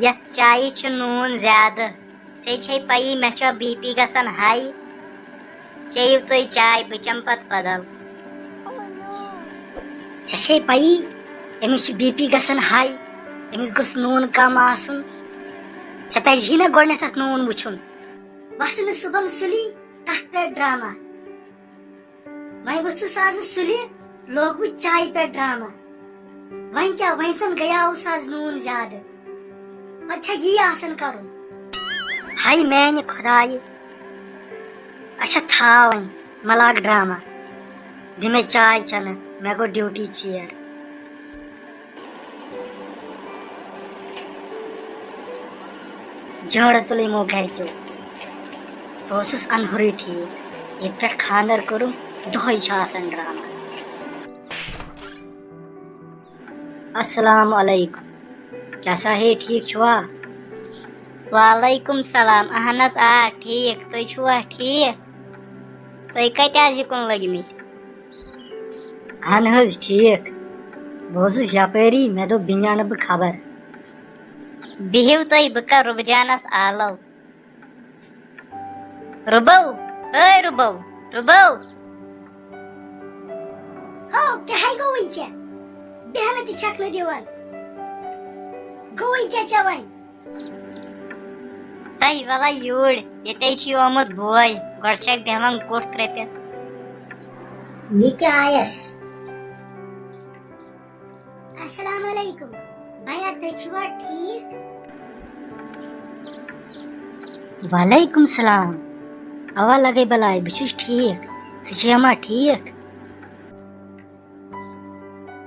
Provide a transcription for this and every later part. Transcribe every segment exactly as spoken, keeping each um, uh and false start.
یتھ چایہِ چھُ نوٗن زیادٕ۔ ژےٚ چھے پَیی مےٚ چھُ بی پی گژھان ہاے۔ چیٚیِو تُہۍ چاے، بہٕ چَمہٕ پتہٕ بدل۔ ژےٚ چھے پَیی، أمِس چھُ بی پی گژھان ہاے، أمِس گوٚژھ نوٗن کم آسُن۔ ژےٚ پَزِہی نا گۄڈٕنٮ۪تھ اَتھ نوٗن وٕچھُن۔ وۄتھٕ نہٕ صُبحن سُلی، تَتھ پٮ۪ٹھ ڈرامہ۔ وۄنۍ ؤژھٕس آز سُلہِ، لوگُس چایہِ پٮ۪ٹھ ڈرامہ۔ وۄنۍ کیٛاہ، وۄنۍ زن گٔیاوُس آز نوٗن زیادٕ۔ پتہٕ چھا یی آسان کرُن؟ ہاے میانہِ خۄدایہِ۔ اچھا تھاو وۄنۍ، مہ لاگ ڈرامہ۔ دِ مےٚ چاے چٮ۪نہٕ، مےٚ گوٚو ڈیوٹی ژیر۔ جھاڑ تُل یِمو گرِکیو۔ بہٕ اوسُس اَنہُرُے ٹھیٖک۔ ییٚتہِ پٮ۪ٹھ خانٛدر کوٚرُم، دۄہَے چھُ آسان ڈرامہ۔ السلام علیکم۔ کیٛاہ سا ہے، ٹھیٖک چھُوا؟ وعلیکم سلام۔ اہن حظ، آ، ٹھیٖک۔ تُہۍ چھُوا ٹھیٖک؟ تُہۍ کَتہِ حظ یہِ کُن لٔگۍ مٕتۍ؟ اہن حظ، ٹھیٖک۔ بہٕ اوسُس یپٲری، مےٚ دوٚپ، بہٕ نِنہٕ بہٕ خبر۔ بِہِو تُہۍ، بہٕ کَرٕ رُبہٕ جانَس آلو۔ رُبو، اے رُبو، رُبو۔ ہو، کیٛاہ ہے گوٚوُے ژےٚ؟ بیٚہنہٕ تہِ چھَکھ نہٕ دِوان۔ گوٚوُے کیٛاہ ژےٚ وۄنۍ؟ تَے وَلَے یوٗرۍ، ییٚتے چھُے آمُت بوے، گۄڈٕ چھَکھ بیٚہوان کُٹھ ترٛپِتھ۔ یہِ کیٛاہ آیَس؟ السلام علیکم۔ بیا، تُہۍ چھِوا ٹھیٖک؟ وعلیکم سلام۔ اوا لگے بلاے، بہٕ چھُس ٹھیٖک۔ ژٕ چھےٚ ما ٹھیٖک؟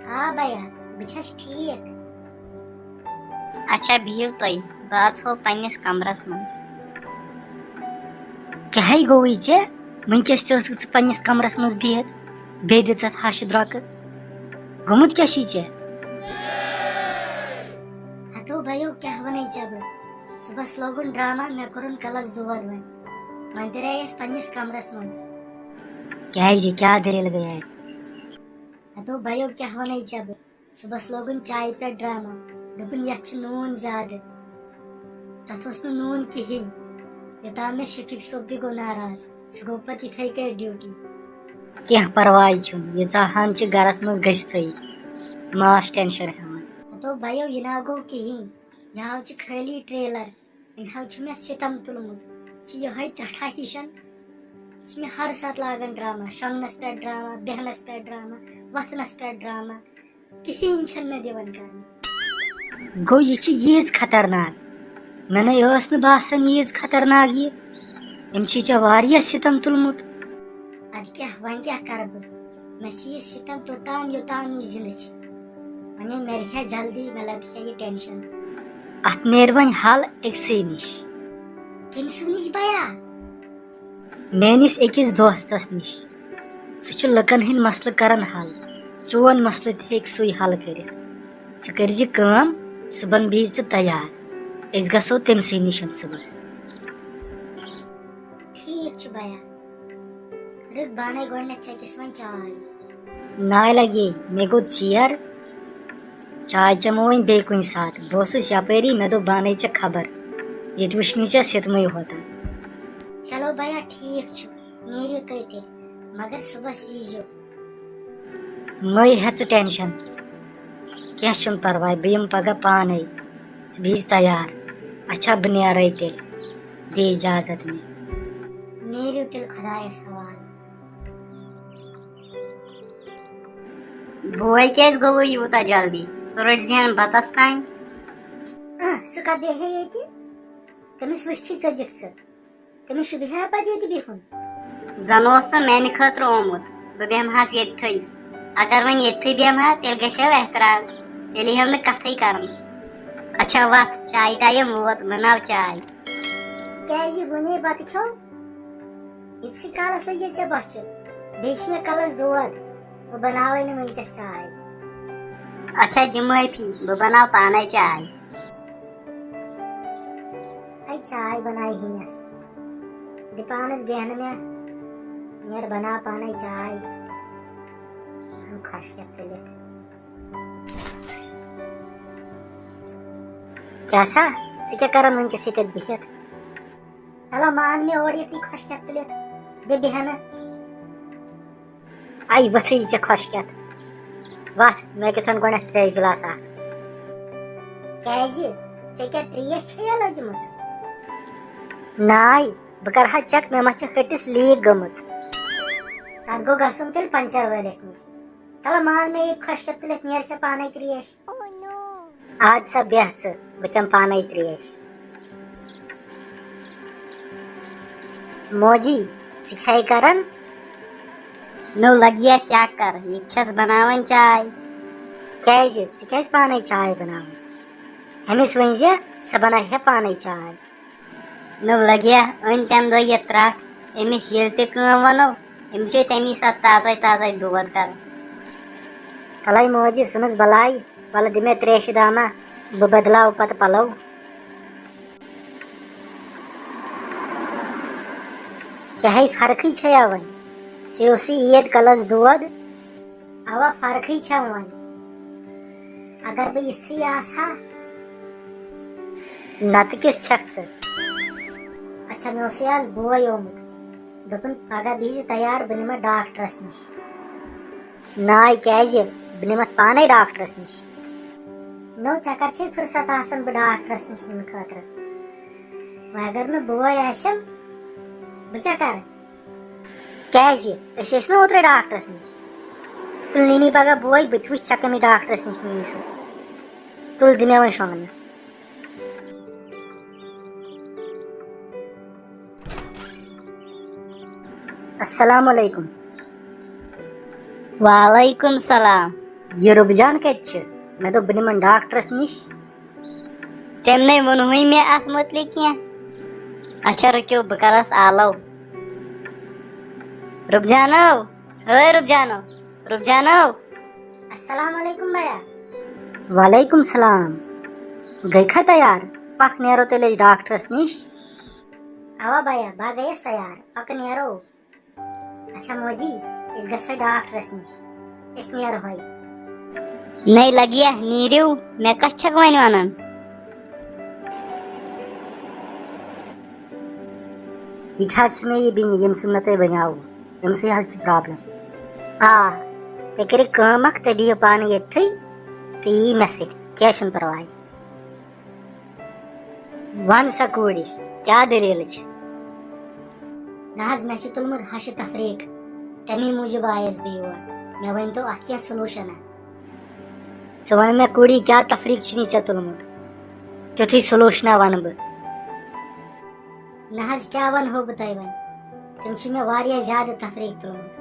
آ بیا، بہٕ چھَس ٹھیٖک۔ اچھا، بِہِو تُہۍ، بہٕ اژہو پننِس کمرس منٛز۔ کیٛاہ ہے گوٚوُے ژےٚ؟ وٕنکیٚس تہِ ٲسٕکھ ژٕ پننِس کمرس منٛز بِہِتھ، بیٚیہِ دِژتھ ہَش درۄکہٕ۔ گوٚمُت کیٛاہ چھُے ژےٚ؟ ہتو بھایو، کیٛاہ ونے ژےٚ بہٕ؟ صُبحس لوگُن ڈرامہ، مےٚ کوٚرُن کلس دود وۄنۍ۔ وۄنۍ درٛایس پننِس کمرس منٛز۔ کیٛازِ؟ کیٛاہ دٔلیٖل گٔیے؟ ہتو بھایو، کیٛاہ ونے ژےٚ بہٕ؟ صُبحس لوگُن چایہِ پٮ۪ٹھ ڈرامہ، دوٚپُن، "یَتھ چھُ نوٗن زیادٕ۔" تَتھ اوس نہٕ نوٗن کِہیٖنۍ۔ یوٚتام مےٚ شفیق صٲب تہِ گوٚو ناراض، سُہ گوٚو پَتہٕ یِتھَے کٲٹھۍ ڈیوٹی۔ کینٛہہ پرواے چھُنہٕ، ییٖژاہ ہَن چھِ گَرَس منٛز گٔژھتھٕے، مہ آس ٹٮ۪نشَن ہٮ۪وان۔ ہَتو بَیو، یہِ نہ گوٚو کِہیٖنۍ، یہِ ہاو چھِ خٲلی ٹریلر۔ أمۍ ہاو چھُ مےٚ سِتَم تُلمُت، چھِ یِہوٚے ترٛٹھا ہِشَن، یہِ چھِ مےٚ ہر ساتہٕ لاگان ڈرامہ، شۄنٛگنَس پٮ۪ٹھ ڈرامہ، بیٚہنَس پٮ۪ٹھ ڈرامہ، وۄتھنَس پٮ۪ٹھ ڈرامہ۔ کِہیٖنۍ چھَنہٕ مےٚ دِوان کرنہٕ۔ گوٚو یہِ چھِ ییٖژ خطرناک؟ مےٚ نے ٲس نہٕ باسان ییٖژ خطرناک یہِ۔ أمۍ چھِ ژےٚ واریاہ سِتَم تُلمُت۔ اَدٕ کیٛاہ، وۄنۍ کیٛاہ کَرٕ بہٕ؟ مےٚ چھِ یہِ سِتَم توٚتام، یوٚتام یہِ زِندٕ چھِ۔ وۄنۍ ہے مَرِ ہا جلدی، مےٚ لَگہِ ہا یہِ ٹٮ۪نشَن۔ اَتھ نیرِ وۄنۍ حل أکسٕے نِش۔ کٔمۍ سٕے نِش بیا؟ میٲنِس أکِس دوستس نِش۔ سُہ چھُ لُکن ہٕنٛدۍ مسلہٕ کران حل۔ چون مسلہٕ تہِ ہیٚکہِ سُے حل کٔرِتھ۔ ژٕ کٔرۍ زِ کٲم، صُبحن بِہہِ ژٕ تیار۔ أسۍ گژھو تٔمۍ سٕے نِش صُبحس۔ ٹھیٖک چھُ بیا۔ رُک، بہٕ اَنَے گۄڈٕنٮ۪تھ ژےٚ کِس وۄنۍ چاے۔ ناے لگے، مےٚ گوٚو ژیر۔ چاے چٮ۪مو وۄنۍ بیٚیہِ کُنہِ ساتہٕ۔ بہٕ اوسُس یپٲری، مےٚ دوٚپ، بہٕ اَنَے ژےٚ خبر۔ ییٚتہِ وٕچھ مےٚ ژےٚ سِتمٕے ہوتن۔ چلو بیا، ٹھیٖک چھُ، نیٖرِو تُہۍ تہِ، مگر صُبحس ییٖزیو۔ مہ ہےٚ ژٕ ٹٮ۪نشن، کینٛہہ چھُنہٕ پرواے، بہٕ یِمہٕ پگاہ پانے۔ ژٕ بِہِز تیار۔ اچھا، بہٕ نیرے تیٚلہِ، دِ اجازت مےٚ۔ نیٖرِو تیٚلہِ خۄدایس حوالہٕ۔ بوے کیٛازِ گوٚوُے یوٗتاہ جلدی؟ سُہ رٔٹۍ زِہن بتس تام۔ اہ، سُہ کتھ بیٚہہِ ہے ییٚتہِ؟ تٔمِس وٕچھتھٕے ژٔجِکھ ژٕ۔ تٔمِس چھُ بِہِتھ پتہٕ ییٚتہِ بِہُن۔ زن اوس سُہ میانہِ خٲطرٕ آمُت، بہٕ بیٚہمہٕ ہس ییٚتھٕے۔ اگر وۄنۍ ییٚتھٕے بیٚہمہٕ ہا، تیٚلہِ گژھِ ہا اعتراض، تیٚلہِ یِہو نہٕ کتھٕے کرنہٕ۔ اچھا وتھ، چایہِ ٹایم ووت، بناو چاے۔ کیٛازِ وُنے بتہٕ کھیوٚو؟ ییٖتسٕے کالس لٔجے ژےٚ بۄچھِ، بیٚیہِ چھِ مےٚ کلس دود، بہٕ بناوے نہٕ وٕنکیٚس چاے۔ اچھا دِ معٲفی، بہٕ بناو پانے چاے۔ ہے چاے بنایہِ ہیٚیَس۔ دِ پانس بیٚہنہٕ مےٚ۔ نیر بناو پانے چاے۔ ہم خۄش ہٮ۪تھ تُلِتھ۔ کیٛاہ سا؟ ژٕ کیٛاہ کران وٕنکیٚس ییٚتٮ۪تھ بِہِتھ؟ چلو مان مےٚ اورٕ یِتھٕے خۄش کھٮ۪تھ تُلِتھ، دِ بیٚہنہٕ۔ آے ؤژھٕے ژےٚ خۄش کھٮ۪تھ۔ وَتھ، مےٚ کیُتھ اَن گۄڈٕنٮ۪تھ ترٛیشہِ گِلاس اَکھ۔ کیٛازِ؟ ژےٚ کیٛاہ ترٛیش چھےٚ یا لٔجمٕژ؟ ناے، بہٕ کَرٕ ہا چیک، مےٚ ما چھِ ۂٹِس لیٖک گٔمٕژ۔ تَتھ گوٚو گژھُن تیٚلہِ پنچر وٲلِس نِش۔ تَلہٕ مان مےٚ ییٚتہِ خۄش کھٮ۪تھ تُلِتھ، نیر ژےٚ پانَے ترٛیش۔ اَدٕ سا بیٚہہ ژٕ، بہٕ چَمہٕ پانَے ترٛیش۔ موجی، ژٕ کیٛاہ کران؟ نو لگیا کیٛاہ کر، یہِ چھَس بناوان چاے۔ کیٛازِ؟ ژٕ کیٛازِ پانَے چاے بناوان؟ أمِس ؤنۍ زِ سۄ بناوِ ہے پانَے چاے۔ نو لگیا، أنۍ تَمہِ دۄہ یہِ ترٛٹھ، أمِس ییٚلہِ تہِ کٲم وَنو، أمِس چھِ تَمی ساتہٕ تازَے تازَے دود کران۔ کَلَے موجی، ژھٕنُس بَلاے، وَلہٕ دِ مےٚ ترٛیشہِ دامہ، بہٕ بدلاو پَتہٕ پَلو۔ کیٛاہ ہے فرقٕے چھےٚ یا وۄنۍ؟ ژےٚ اوسُے عیٖد کَلَس دود۔ اَوا فرقٕے چھےٚ وۄنۍ۔ اگر بہٕ یِژھٕے آسہٕ ہا۔ نَتہٕ کِژھ چھَکھ ژٕ؟ اچھا، مےٚ اوسُے آز بوے آمُت۔ دوٚپُن، پگاہ بِہزِ تیار، بہٕ نِمَتھ ڈاکٹرَس نِش۔ ناے کیٛازِ؟ بہٕ نِمَتھ پانَے ڈاکٹرَس نِش۔ نو، ژےٚ کَر چھے فرصت آسان بہٕ ڈاکٹرَس نِش نِنہٕ خٲطرٕ؟ وۄنۍ اگر نہٕ بوے آسٮ۪م، بہٕ کیٛاہ کَرٕ؟ کیٛازِ؟ أسۍ ٲسۍ نہ اوترَے ڈاکٹرَس نِش۔ تُل نِنی پگاہ بوے، بہٕ تہِ وٕچھِ ژےٚ کٔمِس ڈاکٹرَس نِش نِنی سُہ۔ تُل دِ مےٚ وۄنۍ شۄنٛگنہٕ۔ السلام علیکم۔ وعلیکم سلام۔ یہِ رُبجان کَتہِ چھِ؟ مےٚ دوٚپ بہٕ نِمَن ڈاکٹرَس نِش۔ تٔمۍ نے ووٚنہٕے مےٚ اَتھ مُتعلِق کینٛہہ۔ اچھا، رُکِو، بہٕ کَرَس آلو۔ رُبجانو، ہے رُبجانو، رُبجانو۔ السلام علیکم بیا۔ وعلیکم سلام۔ گٔے کھا تیار؟ پَکھ نیرو تیٚلہِ أسۍ ڈاکٹرَس نِش۔ اوا بیا، بہٕ گٔیَس تیار، پَکھ نیرو۔ اچھا موجی، أسۍ گژھو ڈاکٹرس نِش، أسۍ نیرہوے۔ نَے لگیا، نیٖرِو، مےٚ کتھ چھکھ وۄنۍ ونان؟ یہِ تہِ حظ چھِ مےٚ یہِ بیٚنہِ، ییٚمہِ سۭتۍ مےٚ تۄہہِ ونیاوُ، أمۍ سٕے حظ چھِ problem۔ آ، تُہۍ کٔرِو کٲم اکھ، تُہۍ بِہِو پانہٕ ییٚتھٕے، تُہۍ یِیِو مےٚ سۭتۍ، کینٛہہ چھُنہٕ پرواے۔ وَن سا کوٗرِ، کیٛاہ دٔلیٖل چھِ؟ نہ حظ، مےٚ چھِ تُلمُت ہَشہِ تفریٖق، تَمی موٗجوٗب آیَس بہٕ یور۔ مےٚ ؤنۍ تو، اَتھ کیٛاہ solution اَ؟ ژٕ وَن مےٚ کوٗرِ، کیٛاہ تفریٖق چھُنی ژےٚ تُلمُت؟ تیُتھُے solution اَ وَنہٕ بہٕ۔ نہ حظ، کیٛاہ وَنہو بہٕ تۄہہِ وۄنۍ؟ تٔمۍ چھِ مےٚ واریاہ زیادٕ تفریٖق تُلمُت۔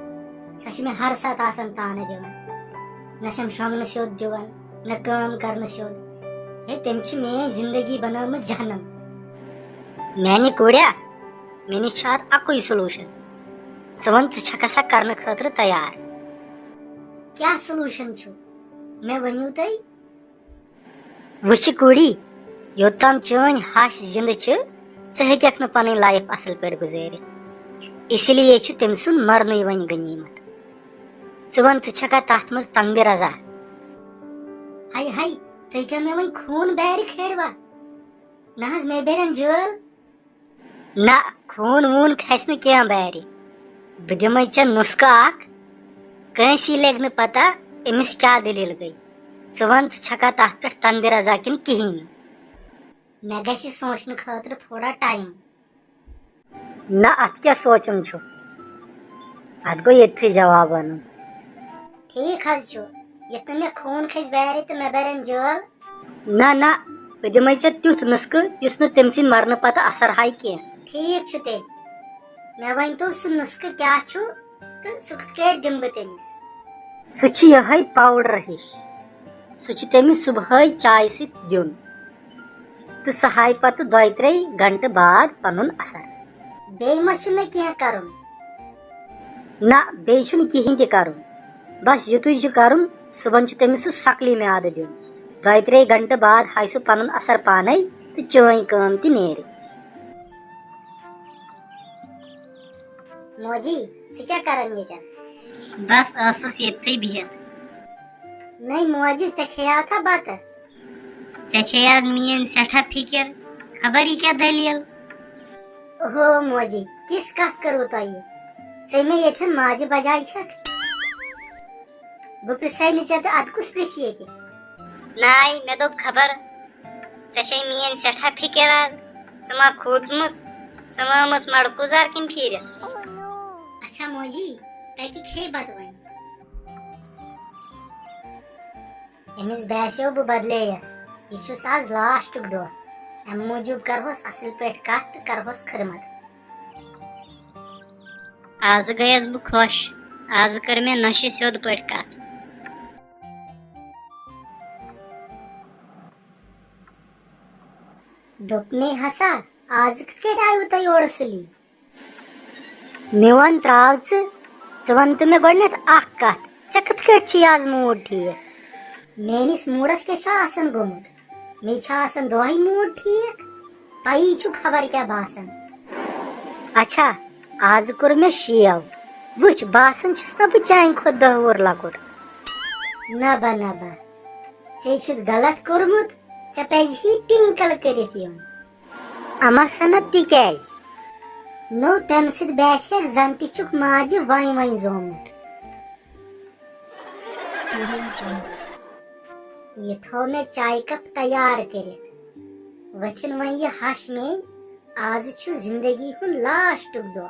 سۄ چھِ مےٚ ہر ساتہٕ آسان طعنہٕ دِوان۔ نہ چھَم شۄنٛگنہٕ سیوٚد دِوان، نہ کٲم کرنہٕ سیوٚد۔ ہے، تٔمۍ چھِ میٛٲنۍ زندگی بنٲومٕژ جہنم۔ میٛانہِ کورِ، مےٚ نِش چھُ اَتھ اَکُے solution۔ ژٕ وَن، ژٕ چھَکھا سۄ کرنہٕ خٲطرٕ تیار؟ کیٛاہ solution چھُ؟ مےٚ ؤنِو تُہۍ۔ وٕچھ کوٗری، یوٚتام چٲنۍ ہَش زِندٕ چھِ، ژٕ ہیٚکَکھ نہٕ پَنٕنۍ life اَصٕل پٲٹھۍ گُزٲرِتھ۔ اسی لیے چھُ تٔمۍ سُنٛد مَرنُے وۄنۍ غنیٖمت۔ ژٕ وَن، ژٕ چھَکھا تَتھ منٛز تَنٛگ رَضا؟ ہَے ہَے، تُہۍ کیٛاہ مےٚ وۄنۍ خوٗن بارِ کھیڑوا؟ نہ حظ، مےٚ بَرن جٲل۔ نہ، خوٗن ووٗن کھسہِ نہٕ کینٛہہ بارِ۔ بہٕ دِمَے ژےٚ نُسخہٕ اکھ، کٲنٛسی لگہِ نہٕ پتہ أمِس کیٛاہ دٔلیٖل گٔے۔ ژٕ وَن، ژٕ چھَکھا تَتھ پٮ۪ٹھ تَنٛگ رَضا کِنہٕ کِہیٖنۍ نہٕ؟ مےٚ گژھِ سونٛچنہٕ خٲطرٕ تھوڑا time۔ نہ، اَتھ کیٛاہ سونٛچُن چھُ؟ اَتھ گوٚو ییٚتھٕے جواب وَنُن۔ ٹھیٖک حظ چھُ، یُتھ نہٕ مےٚ خوٗن کھسہِ بارِ تہٕ مےٚ بَرن جٲل۔ نہ، نہ، بہٕ دِمَے ژےٚ تیُتھ نُسخہٕ، یُس نہٕ تٔمۍ سٕنٛدِ مرنہٕ پتہٕ اثر ہایہِ کینٛہہ۔ ٹھیٖک چھُ تیٚلہِ۔ مےٚ ؤنۍ تو، سُہ نُسخہٕ کیٛاہ چھُ تہٕ سُہ کِتھ کٲٹھۍ دِمہٕ بہٕ تٔمِس؟ سُہ چھُ یِہوٚے powder ہِش۔ سُہ چھُ تٔمِس صُبحٲے چایہِ سۭتۍ دیُن۔ تہٕ سُہ ہایہِ پتہٕ دۄیہِ ترٛیٚیہِ گھنٹہٕ بعد پنُن اثر۔ بیٚیہِ ما چھُ مےٚ کینٛہہ کرُن؟ نہ، بیٚیہِ چھُنہٕ کِہیٖنۍ تہِ کرُن۔ بس یُتُے چھُ کرُن، صُبحن چھُ تٔمِس سُہ سکلی میادٕ دیُن۔ دۄیہِ ترٛیٚیہِ گھنٹہٕ بعد ہایہِ سُہ پنُن اثر پانے تہٕ چٲنۍ کٲم تہِ نیرِ۔ موجی، ژٕ کیٛاہ کران ییٚتٮ۪ن؟ بس ٲسٕس ییٚتھٕے بِہِتھ۔ نَے موجی، ژےٚ کھیٚیاتھا بتہٕ؟ ژےٚ چھے آز میٲنۍ سٮ۪ٹھاہ فِکر، خبر یہِ کیٛاہ دٔلیٖل؟ اوہو موجی، کِژھ کتھ کٔروٕ تۄہہِ؟ ژےٚ مےٚ ییٚتھٮ۪ن ماجہِ بجایہِ چھکھ؟ بہٕ پرژھے نہٕ ژےٚ تہٕ ادٕ کُس پرژھِ ییٚتہِ؟ ناے، مےٚ دوٚپ خبر ژےٚ چھے میٲنۍ سٮ۪ٹھاہ فِکر آز، ژٕ ما کھوٗژمٕژ، ژٕ ما آمٕژ مڑکوٗزار کِنۍ پھیٖرِتھ؟ اچھا موجی، تۄہہِ تہِ کھیٚیہِ بتہٕ وۄنۍ؟ أمِس باسیو بہٕ بدلییس۔ یہِ چھُس آز لاسٹُک دۄہ۔ امہِ موٗجوٗب کرہوس اصل پٲٹھۍ کتھ تہٕ کرہوس خدمت۔ آز گٔیس بہٕ خۄش۔ آز کٔر مےٚ نۄشہِ سیوٚد پٲٹھۍ کتھ۔ دوٚپمَے ہسا، آز کِتھ کٲٹھۍ آیوٕ تۄہہِ یورٕ سُلی؟ مےٚ وَن ترٛاو ژٕ، ژٕ وَن تہٕ مےٚ گۄڈٕنٮ۪تھ اَکھ کَتھ، ژےٚ کِتھ کٲٹھۍ چھُے آز موٗڈ ٹھیٖک؟ میٛٲنِس موٗڈَس کیٛاہ چھُ آسان گوٚمُت؟ مےٚ چھُ آسان دۄہَے موٗڈ ٹھیٖک، تۄہی چھُو خبر کیٛاہ باسان۔ اچھا، آز کوٚر مےٚ شیو، وٕچھ، باسان چھُس نہ بہٕ چانہِ کھۄتہٕ دَہ وُہُر لۄکُٹ۔ نہ با، نہ با، ژےٚ چھُتھ غلط کوٚرمُت، ژےٚ پَزِ ہے ٹِنکَل کٔرِتھ یُن۔ اما سند تِکیازِ؟ نو تمہِ سۭتۍ باسہِ زن تہِ چھُکھ ماجہِ وۄنۍ وۄنۍ زومُت۔ یہِ تھوو مےٚ چایہِ کپ تیار کٔرِتھ۔ وۄتھِن وۄنۍ یہِ ہش میٲنۍ، آز چھُ زندگی ہُنٛد لاسٹُک دۄہ۔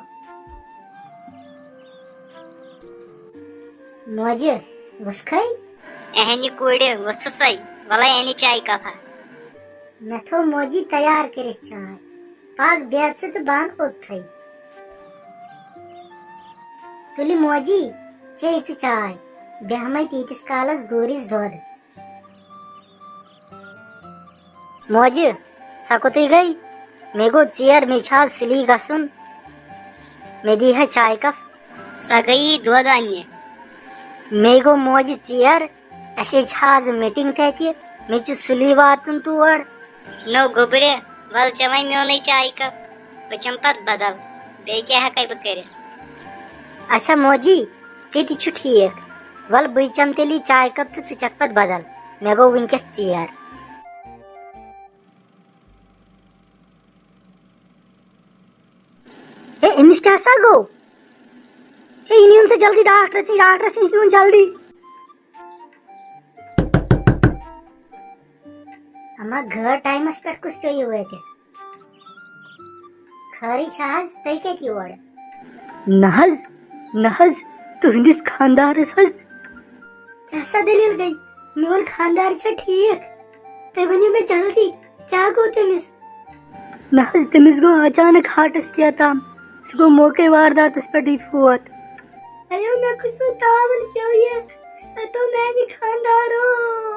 موجہِ، وُژھکھے؟ اہنہِ کورِ، وُژھسَے۔ وَلَے اَنہِ چایہِ کپا۔ مےٚ تھوو موجی تیار کٔرِتھ چاے۔ پَک بیٚہہ ژٕ تہٕ بہٕ اَنہٕ اوٚتتھٕے۔ تُلہِ موجی، چے ژٕ چاے۔ بیٚہمَے تیٖتِس کالَس گوٗرِس دۄد۔ موجہِ، سۄ کوٚتٕے گٔے؟ مےٚ گوٚو ژیر، مےٚ چھُ آز سُلی گژھُن۔ مےٚ دی ہا چایہِ کپ۔ سۄ گٔیی دۄد اَننہِ۔ مےٚ گوٚو موجہِ ژیر، اَسہِ چھِ آز میٖٹِنٛگ تَتہِ، مےٚ چھُ سُلی واتُن تور۔ نو گوٚبرِ، وَل ژےٚ وۄنۍ میونُے چایہِ کپ، بہٕ چَمہٕ پَتہٕ بدل، بیٚیہِ کیٛاہ ہٮ۪کَے بہٕ کٔرِتھ؟ اچھا موجی، تہِ تہِ چھُ ٹھیٖک۔ وَلہٕ بٕے چَمہٕ تیٚلہِ یہِ چایہِ کپ تہٕ ژٕ چَکھ پَتہٕ بدل۔ مےٚ گوٚو وٕنکٮ۪س ژیر۔ ہے، أمِس کیٛاہ سا گوٚو؟ ہے، یہِ نیٖہُن سا جلدی ڈاکٹرَس نِش، ڈاکٹرَس نِش نیٖہُن جلدی۔ اما گٲڑ ٹایمَس پٮ۪ٹھ کُس پیوٚو یہِ وٲتِتھ؟ خٲرٕے چھا حظ؟ تُہۍ کَتہِ یور؟ نہ حظ، نہ حظ، تُہٕنٛدِس خانٛدارَس حظ۔ کیٛاہ سا دٔلیٖل گٔے؟ میون خانٛدار چھا ٹھیٖک؟ تُہۍ ؤنِو مےٚ جلدی، کیٛاہ گوٚو تٔمِس؟ نہ حظ، تٔمِس گوٚو اچانک ہارٹَس کیٛاہ تام۔ سُہ گوٚو موقعے وارداتَس پٮ۪ٹھٕے فوت۔ اَیو، مےٚ کُس سُہ تاوَن پیوٚو یہِ؟ اَتو میٛانہِ خانٛدارو۔